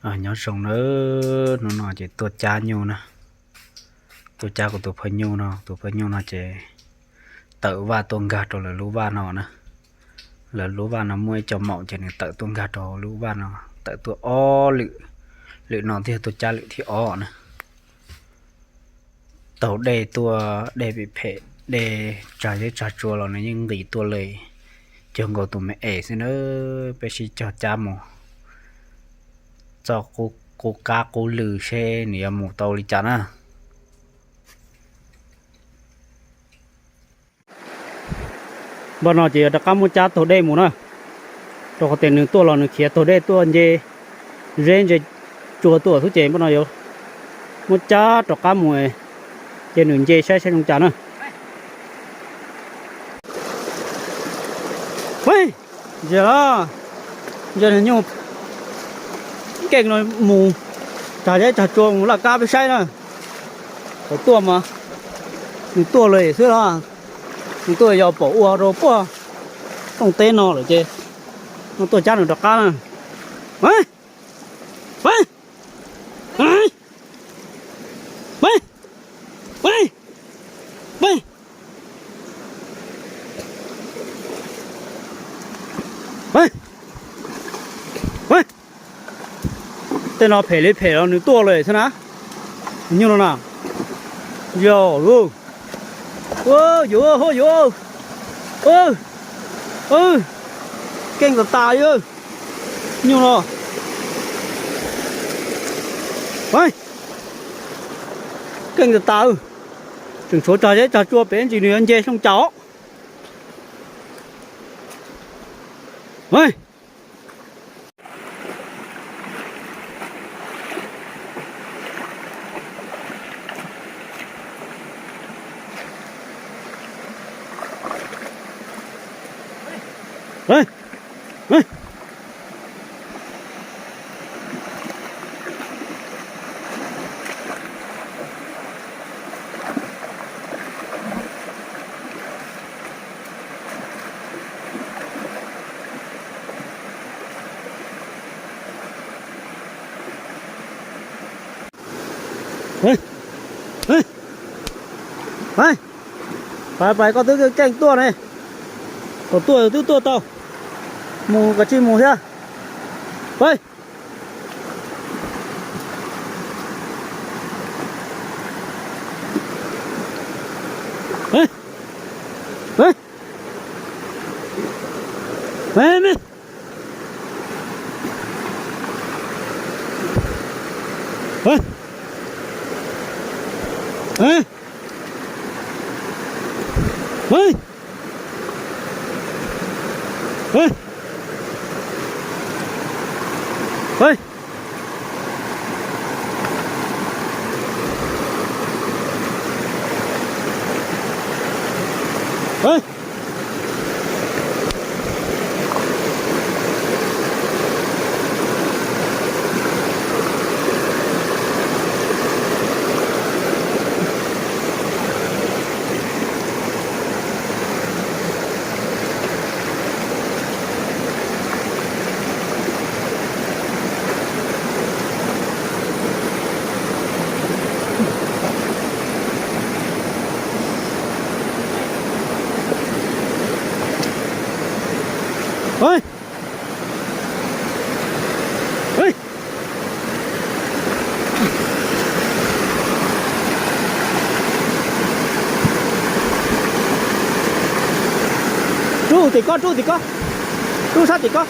Nyob zoo nawb, hnub no ces tuaj cab nyuj na, tuaj cab kuv tus phaw nyuj no, tus phaw nyuj no ces tawm vaj tuaj nkag rau lawv lub vaj no na. Lawv lub vaj no muaj ib co maum ces nws tawm tuaj nkag rau lub vaj no, tawm tuaj ob lwm, lwm no thiaj tuaj cab lwm thib ob na. Taug dej tuaj, dej phem phem, dej tsag zeb tsag tsua los nws yeej nqis tuaj li, cog nkaus tus me es xwb na. Peb sib cog cab mus txoj qub qab qub lw seb nws yuav mus tau li cas na. Npaj no ces yuav rov qab muab cab taug dej mus na, rau qhov tias nws tuaj los nws khiav taug dej tuaj nce zeb nce tsua tuaj xwb ces npaj no yuav muab cab rov qab mus, ces nws nce saib saib zoo cas na. Ntsia, ntsia nyuj keej no mus tsag zeb tsag tsua mus laj kab peb saib na. Thaum tuaj mas nws tuaj li xwb los, nws tuaj yog pom ua rau puag tooj teb no lawm ces no tuaj cab nws rov qab na. Tej no phem li phem los nws tuaj lawm xwb na. Nyuj no na. Yog, yuav, yuav, keej tas tas li nyuj no. Keej tas tas, tseem tshuav tsag zeb tsag tsua pem ntsis nws yuav nce zoo cas os. Pais, pais, koj twb keej tuaj ne. Thaum tuaj twb tuaj tau, mus kav tsij mus thiab. Pais. Rub tim ko, rub tim ko, rub sab tim ko.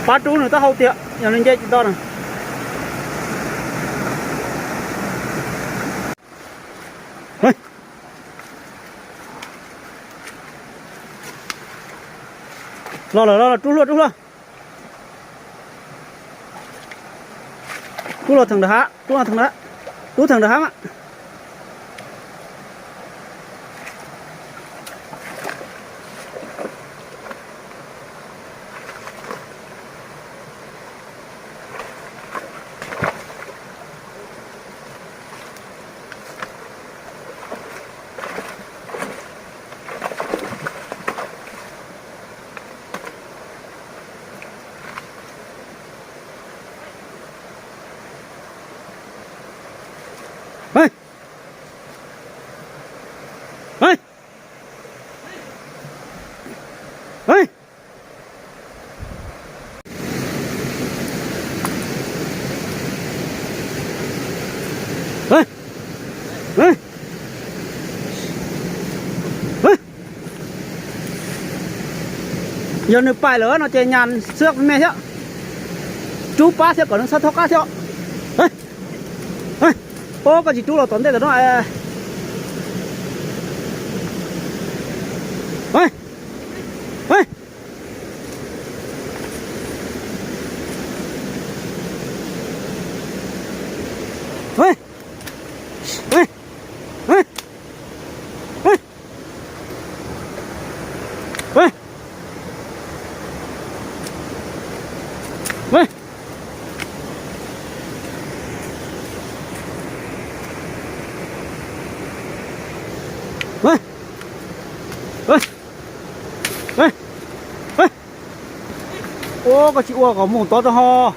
Pab rub nws taub hau tiag, yog nws nce tsis tau na. Los lawm, los lawm, rub hluas, rub hluas. Rub los theem nram hav, rub los theem nram, rub theem nram hav mas. Yog nws pais lawm no ces nyas xwb me thiab. Rub pab thiab kom nws txhob thaub qab thiab. Ua koj tsis rub los tom ntej tom no. Ua koj tsis ua kom mus tod rau ho.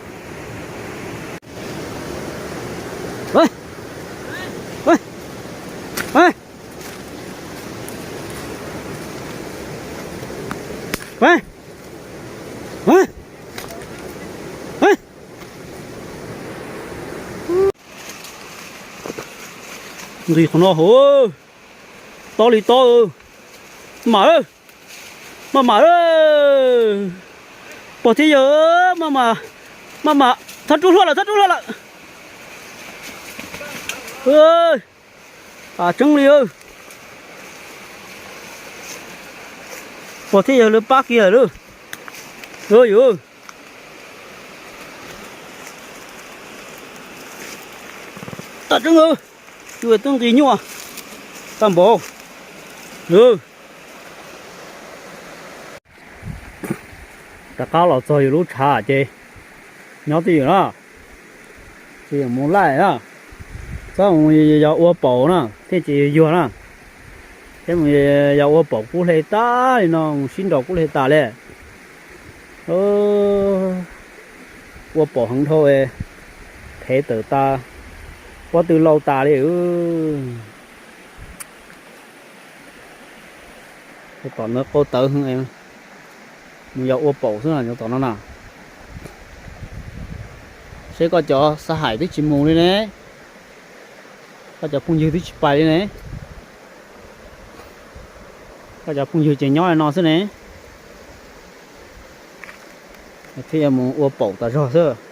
Nqis qhov no hauv, tob li tob. Mam, maj mam, pog thiab yawg, maj mam, maj mam, txhob rub hluas lawm, txhob rub hluas lawm. Tam tseeb li, pog thiab yawg lawv pab kiag lawm. Yuav, tam tseeb, yuav twb nqis nyuaj tag npaum. Rov qab los txog yus lub tshav ces nyob twj ywm na, tsis mus laij na. Txhob mus yos ua paum na thiaj tsis yuag na. Thiab mus yos ua paum kub hle tag li no, mus sib nraus kub hle tas li. Ua paum heev dhau, phev tawm tas, pob tw lau tas li. Tom no qau tawv heev, mus yos ua paum xwb no tom no na. Seb koj cov xav hais twb tsis mus li ne, koj cov phooj ywg twb tsis pais li ne, koj cov phooj ywg ces nyob li no xwb ne. Thiaj mus ua paum tas zog xwb.